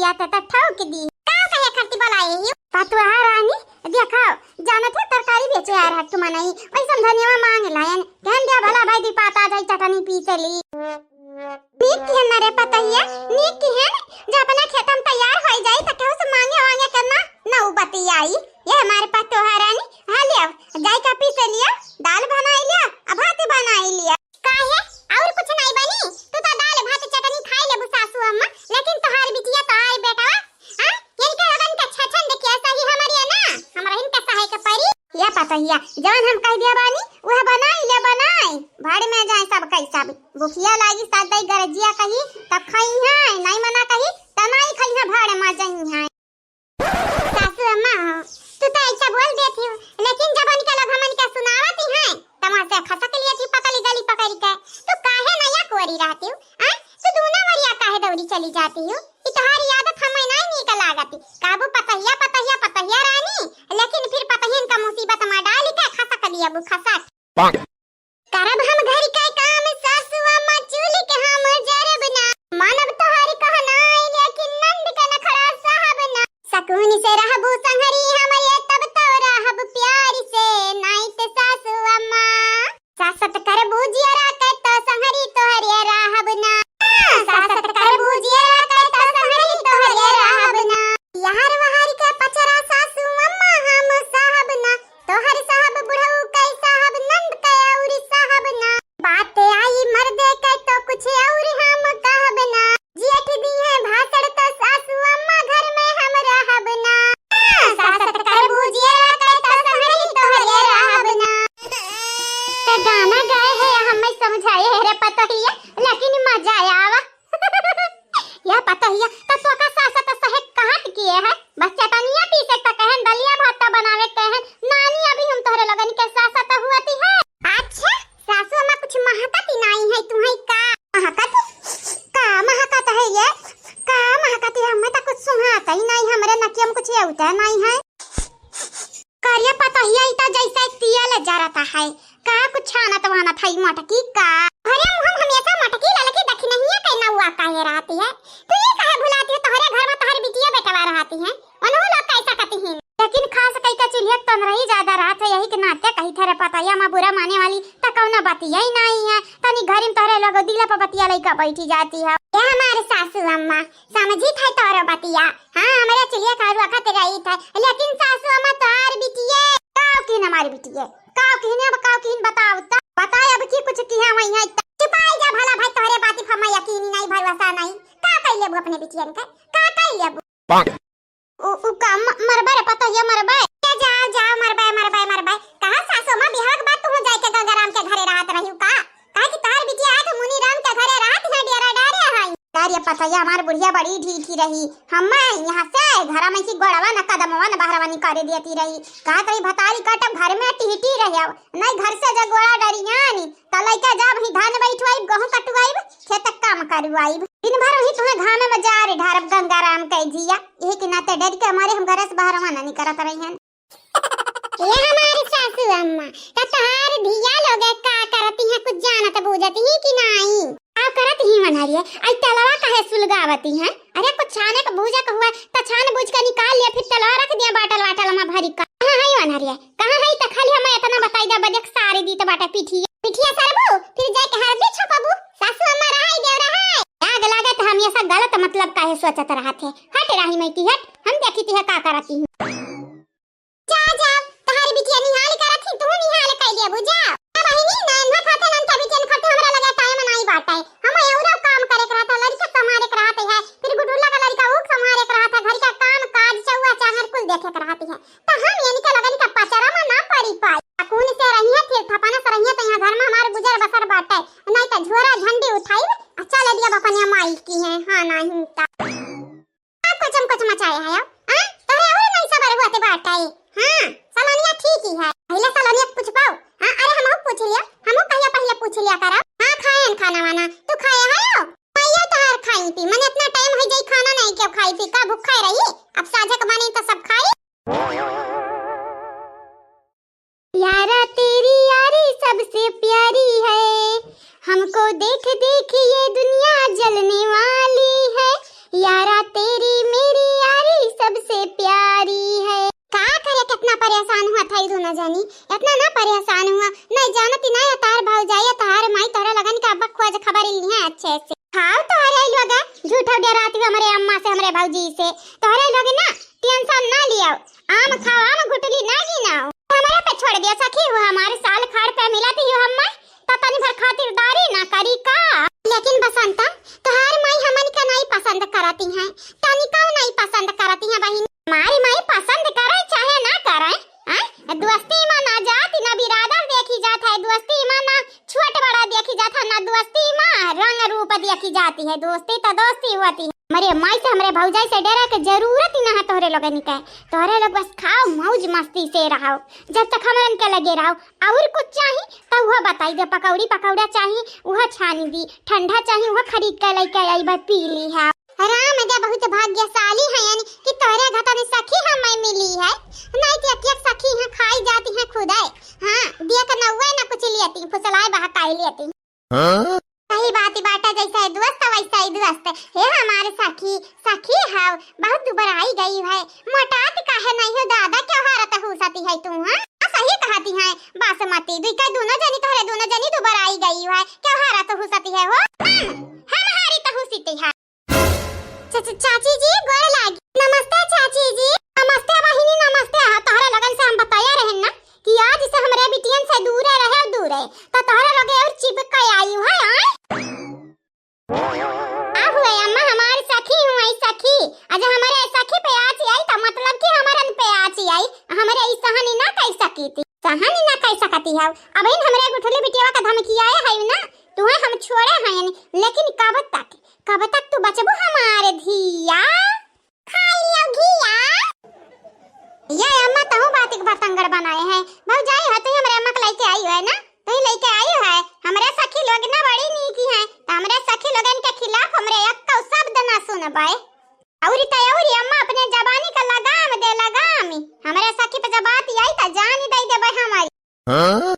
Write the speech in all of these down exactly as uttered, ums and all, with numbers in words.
त, त, त ठोक दी। का कहे खातिर बोलाए ही? पतोहा रानी, देखो, जानत है तरकारी बेचे आ रहा तुम नहीं, वैसन धनिया मांग लायन, कहन दिया भला भाई दी पाता जाई चटनी पीसे ली। नीक किहन ना रे पतोहिया, नीक किहन, जो अपना खेत में तैयार होई जाई त केहू से मांगे वांगे के ना, ना उ बतियाई। ये हमारे पतोहा रानी, हाँ लिया, जाई का पीसे लिया, दाल बनाई लिया, आ भात बनाई लिया। काहे? और कुछ नहीं बनी? तू तो दाल भात चटनी खाई लेबू सासू अम्मा, लेकिन तोहार बिटिया, तोहार बेटवा, हाँ? इनके लगन के छछन देखिया सही हमरिया ना, हमरा इनके सहे के परी। या पतोहिया, जवन हम कह दिया बानी, वह बनाई ले बनाई। भाड़ में जाए सब कैसा भी। भुखिया लागी साथ दई गरजिया कही, तब खाई है, नहीं मना कही, त नहीं खाई है, भाड़ में जाई है। सासू अम्मा हो, तू तो ऐसा बोल देती हो, लेकिन जब उनके लोग हमन के सुनावती हैं, तब वहाँ से खसक लिया थी पतली गली पकड़ के। तू काहे नया कोरी रहती हो? आ? तू दूना वरिया काहे दौड़ी चली जाती हो? ई तोहार आदत हमें नहीं नीक लागती। काबू पतहिया, पतहिया, पतहिया रानी, लेकिन फिर पतहियन का मुसीबत में डाल के खसक लिया बू खसक। करब हम घर के काम सासु अम्मा, चूल्ह के हम जरब ना। मानब तोहर कहनाई, लेकिन नंद के नखरा सहब ना। सकून से रहबू संहरी हमरे, तब तो रहब प्यार से, नाई त सासु अम्मा। सासत करबू जियरा के तो संहरी तोहरे रहब ना। सासत करबू जियरा के तो संहरी तोहरे रहब ना। यार वहार के पचरा सासु अम्मा हम सहब ना। तोहर साहब बुढ़ऊ कई साहब नंद के अउरी साहब ना। बात आई मर्दे के तो कुछ अउरी हम कहब ना। जेठ दिहे भाषण तो सासू अम्मा घर में हम रहब ना। सासत करबू जियरा के तो संहरी तोहरे रहब ना। ते गाना गाए है, हमें समझाए है रे पतोहिया, लेकिन मजा आवा। या पतोहिया, त तोका सासत सहे कहत किए है? बस चटनिया पीसे त कहन, दलिया भात बनावे कहन, नानी अभी हम तोहरे लगन के सासत हुअती है। अच्छा, सासू अम्मा कुछ महकत ही नहीं है तुम्हें का? महकत? का महकत है ये? का महकत है? हमें तो कुछ सुहात ही नहीं, हमरे नकिया में कुछ एवता नहीं है। करिया पतोहिया, ई त जैसे तिया ले जरता है। का कुछ छानत वानत है मोटकी का? अरे मुँह में हमेशा मोटकी ललकी दखिनहिया के नौआ काहे रहती है? तू ये काहे भुलाती है, तोहरे घर में तोहरे बिटिया बेटवा रहती है, उन्हों लोग कैसा कहती हैं? लेकिन खास कई का चूल्हे तन रही ज्यादा रहत है, यही के नाते कही थे रे पतोहिया, माँ बुरा माने वाली त कौनो बतिया ही नहीं है। तनी घर में तोहरे लोग दिला पर बतिया लइका बैठी जाती है। ये हमारे सासू अम्मा, समझी थे तोरो बतिया। हाँ, हमरे चुलिया खारू अखत रही थे, लेकिन सासू अम्मा तोहार बिटिये। काव किन हमारी बिटिये? काव किन? अब काव किन बताओ त? बताए अब की कुछ किहा वही है त? चुपाई जा भला भाई, तोहरे बाती पर हमें यकीन ही नहीं, भरोसा नहीं। का कई लेबू अपने बिटियन के? का कई लेबू? उ, उ का म-, मरबे रे पतोहिया, मरबे। ए, जाओ, जाओ, मरबे, मरबे, मरबे। कहा सासू माँ, बिहाव के बाद तू जाए के गंगाराम के घरे रहत रही का? काहे कि तोहर बिटिया आज मुनी राम के घरे रहत है, डेरा डारे है। अरे पतोहिया, हमार बुढ़िया बड़ी ढीठी रही। हम्मे यहाँ से घरा में की गोड़वा न कदमवा न बहरवा निकारे देती रही। कहत रही भतारी काटब घर में टिहटी रहे, नहीं घर से जो गोड़ा डरियानी। त लइका जाब ही धान बैठवाइब, गहूं कटवाइब, खेत काम करवाइब। दिन भर वही तुम्हें घामे में जार ढारब गंगाराम के जिया। यही के नाते डर के मारे हम घर से बाहर ना निकलत रही हैं। ये हमारी सासू अम्मा, त तोहार धिया लोग का करती हैं, कुछ जानत बूझत ही कि नाई? का करत ही वनहरिया, आई तेलवा काहे सुलगावती हैं? अरे कुछ छाने के भूजे के हुआ त छान भूज के निकाल लिया, फिर तेलवा रख दिया बाटल वाटल में भरी का। कहाँ है वनहरिया? कहाँ है त खाली हमें इतना बताई दे, बजक सारी दी त बाटा पिठिया। पिठिया सरबू, फिर जाके हरदी छपबू, सासू अम्मा रहाई देव रहाई। आग लागे त हम ये सब गलत मतलब काहे सोचत रहत है। हट रही मैं की हट, हम देखी ती है का करती हूँ। जा, जा, तोहारी बिटिया निहाल करत ही, तू निहाल कइ लेबू, जा। ए बहिनी, नैन भा खाते नन के बिटियन खाते हमरा लगे टाइम नाई बाटे। हम औरो काम करे के रहत है, लड़का संभारे के रहत है, फिर गुडुल्ला का लड़का ऊ संभारे के रहत है, घर का काम काज, चौआ चांगर कुल देखे के रहत है। त हम इनके लगन के पचरा में ना पड़ी पाई। अकून से रहिए, फिर थपना से रहिए, त यहाँ घर में हमार गुजर बसर बाटे, नाई त झोरा झंडी उठाई, आ चले दिया अपने माई की है, हाँ, नहीं त। का कोचम कोच मचाए है, हाँ? तोहरे और नहीं सबर हुआ ते बात आई। हाँ, सलोनिया ठीक ही है। पहले सलोनिया के पूछ पाओ। हाँ, अरे हमहू पूछ लिया, हमहू कहिया पहले पूछ लिया करा। हाँ, खाए न खाना वाना, तू खाए है हो? मैं ये तोहार खाई पी, मैंने इतना टाइम हो जाई खाना नहीं क्यों खाई पी, का भूखा रही? अब साझा के बनी तो सब खाई। यारा तेरी यारी सबसे प्यारी है, हमको देख देख ये दुनिया जलने वाली है। यारा तेरी दोस्ती मा ना छोट बड़ा देखी जात है, ना दोस्ती मा रंग रूप देखी जाती है। दोस्ती तो दोस्ती होती है। हमरे माई से, हमरे भौजाई से डरे के जरूरत ही ना है तोहरे लोगन के। तोहरे लोग बस खाओ, मौज मस्ती से रहो, जब तक हमरन के लगे रहो। और कुछ चाही तो वह बताई दे, पकौड़ी पकौड़ा चाही वह छानी दी, ठंडा चाही वह खरीद के लेके आई बा, पी ली है। राम दे बहुत भाग्यशाली है यानी कि तोहरे घतन सखी हमें मिली है, नहीं तो एक एक सखी यहाँ खाई जाती है खुदे। हाँ, दिया के नौवे न कुछ लियती, फुसलाए बहकाई लियती। हाँ? सही बात बाटा, जैसा है दोस्त वैसा ही दोस्त। हे हमारे सखी, सखी हव, बहुत दुबराई गई है, मोटात काहे नहीं हो दादा, क्यों हारत हूसती है तू, हाँ? आ, सही कहती है बासमती, दुई का दोनों जनी तोहरे दोनों जनी दुबराई गई है, क्यों हारत हूसती है हो? हम, हम हारी तो हूसती है। च-, च-, चाची जी, गोड़ लागी। नमस्ते चाची जी। नमस्ते बहिनी, नमस्ते। हाँ, तोहरे लोगन से हम बताया रहन ना कि आज से हमरे बिटियन से दूरे रहे, दूरे। तो तोहरे लोग और चिपक के आई है, आय? आ हुए अम्मा, हमार सखी हुए सखी। आज हमरे सखी पे आँच आई तो मतलब कि हमरन पे आँच आई। हमरे ई सहनी ना कह सकी थी, सहनी ना कह सकती है। अब इन हमरे गुठली बिटिया का धमकी आए है ना, तुम्हें हम छोड़े हैं, लेकिन कब तक? कब तक तू बचबू हमारे धिया? खा लियो घिया। ये अम्मा तहु बात एक बार तंगड़ बनाए हैं। भौजाई है, तू हमरे अम्मा के लेके आई है ना? तू ही लेके आई है। हमरे सखी लोग ना बड़ी नीकी हैं, तो हमरे सखी लोगन के खिलाफ हमरे एक शब्द ना सुनबे। औरी त औरी अम्मा अपने जबानी का लगाम दे, लगाम। हमरे सखी पे जब बात आई त जान दे देबे हमारी। हाँ?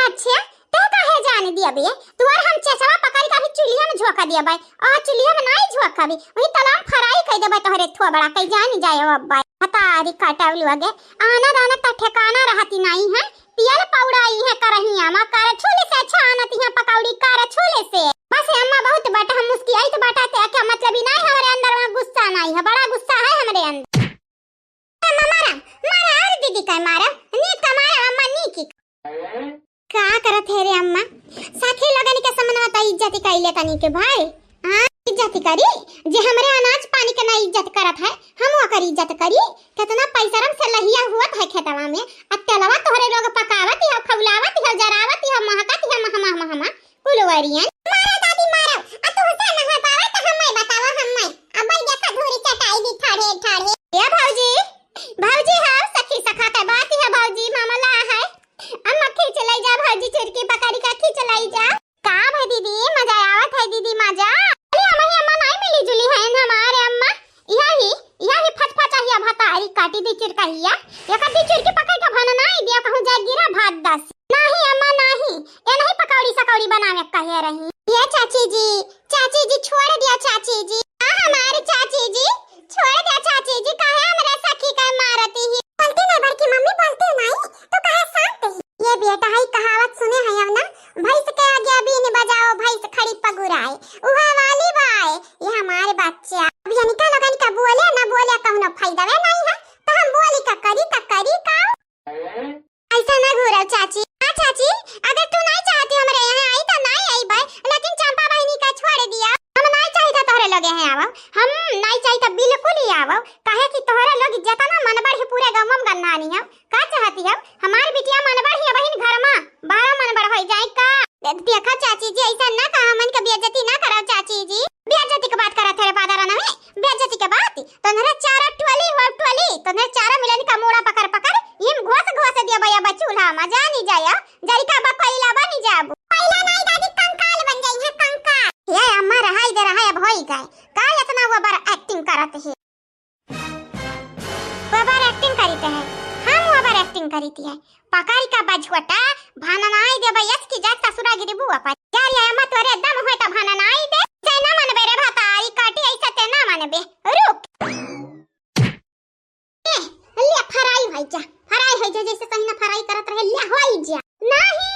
अच्छा, ते काहे जान दिया बे? तू और हम चेचवा पकड़ के अभी चूल्हे में झोंका दिया बे। और चूल्हे में नहीं झोंका भी, वही तलाम फ्राई कर देबे तोहरे थोबड़ा के जान जाए अब बे। हतारी काटा उलवा गे, आना दाना का ठिकाना रहती नहीं है। पियल पौड़ाई है करहिया मा, करछुल से छानती है पकौड़ी करछुल से। बस अम्मा बहुत बट हम मुस्कियाई तो बटाते क्या मतलब ही नहीं, हमारे अंदर वहाँ गुस्सा नहीं है, बड़ा गुस्सा है हमारे अंदर। अम्मा मारा, मारा और दीदी का मारा, नीक का मारा अम्मा नीक की। का करत है रे अम्मा? साथी लोगन के सामने तो इज्जत ही कैले तनी के भाई। हाँ, इज्जत ही करी, जे हमरे अनाज पानी के ना इज्जत करत है, हम ओकर इज्जत करी। कितना पैसरम से लहिया हुअत है खेतवा में, आ तेलवा तोहरे लोग पकावत हो, खौलावत हो, जरावत हो, महकत हो, मह, मह, मह, मह। कुलवरियन। मारा दादी मारा, आ तू से नहा पावे त हम्मै बतावा हम्मै। अब्बै देखा धूरी चटाई दी ठाढ़े ठाढ़े। ए भौजी, भौजी हव, सखी सखा के बात है भौजी, मामला है। अम्मा खींच लई जा भौजी, चुरकी पकड़ी का खींच लई जा। का भाई दीदी, मजा आवत है दीदी, मजा? अरे अम्मा, ये अम्मा नाई मिली जुली है हमारे अम्मा। इहा ही, इहा ही फचफचा हिया भतारी काटी दी चिरकहिया। एकर दी चिरकी पकड़ के भननाई दिया कहूँ जाए गिरा भात दस। नाही अम्मा नाही, ये नहीं पकौड़ी सकौड़ी बनावे कहे रही। ये चाची जी, चाची जी छोड़ दिया चाची जी। आ हमारे चाची जी, छोड़ दिया चाची जी, काहे हमरे सखी का मारती ही? बोलती नहीं बड़की मम्मी, बोलती नहीं, तो काहे शांत ही? ये बेटा है कहावत सुने हैं अब ना, भैंस के आगे बीन बजाओ, भैंस खड़ी पगुराए। उहा वाली बाय, ये हमारे बच्चा। अब यनिका लोगन का बोले ना बोले कौनो फायदा वे नहीं है, तो हम बोली का करी, का करी का? ऐसा ना घूरो चाची। हाँ चाची, अगर तू नहीं चाहती हमरे यहाँ आई तो नहीं आई भाई, लेकिन चंपा बहनी का छोड़ दिया। हम नहीं चाहिए था तोहरे लोग यहाँ आवो, हम नहीं चाहिए था बिल्कुल ही आवो, काहे कि तोहरे लोग जितना मनबढ़ ही पूरे गाँव में गन्हानी है। का चाहती हो? हमार बिटिया मनबढ़ ही बहिन घर मा, बारह मनबढ़ होई जाए का? दे-, देखा चाची जी, ऐसा ना कहा, हमन के बेइज्जती ना करो चाची जी। बेइज्जती के बात करत है रे पादरा नवी, बेइज्जती के बात। तोहरे चारा टोली हो टोली, तोहरे चारा मिलन का मूड़ा पकड़ पकड़, इम घोस घोस दिया भैया बा चूल्हा मा, जानी जाया, जरिका बा कोयला बनी जाबू। कोयला नहीं दादी, कंकाल बन जाई है, कंकाल। ये अम्मा रहाई दे रहा, अब होई गए। का इतना ओवर एक्टिंग करत है? ओवर एक्टिंग करीत है, हम ओवर एक्टिंग करीत है। पकड़ का बझोटा, भाननाई देबे यस की जात ससुरा गिरी बुआ पर। यार ये अम्मा तोरे दम होए त भाननाई दे, जैना मन बेरे भतारी काटी ऐसा ते ना मन बे। रुक। ए, ले फ्राई होई जा, फ्राई होई जा, जैसे सही ना फ्राई करत रहे, ले होई जा। नहीं,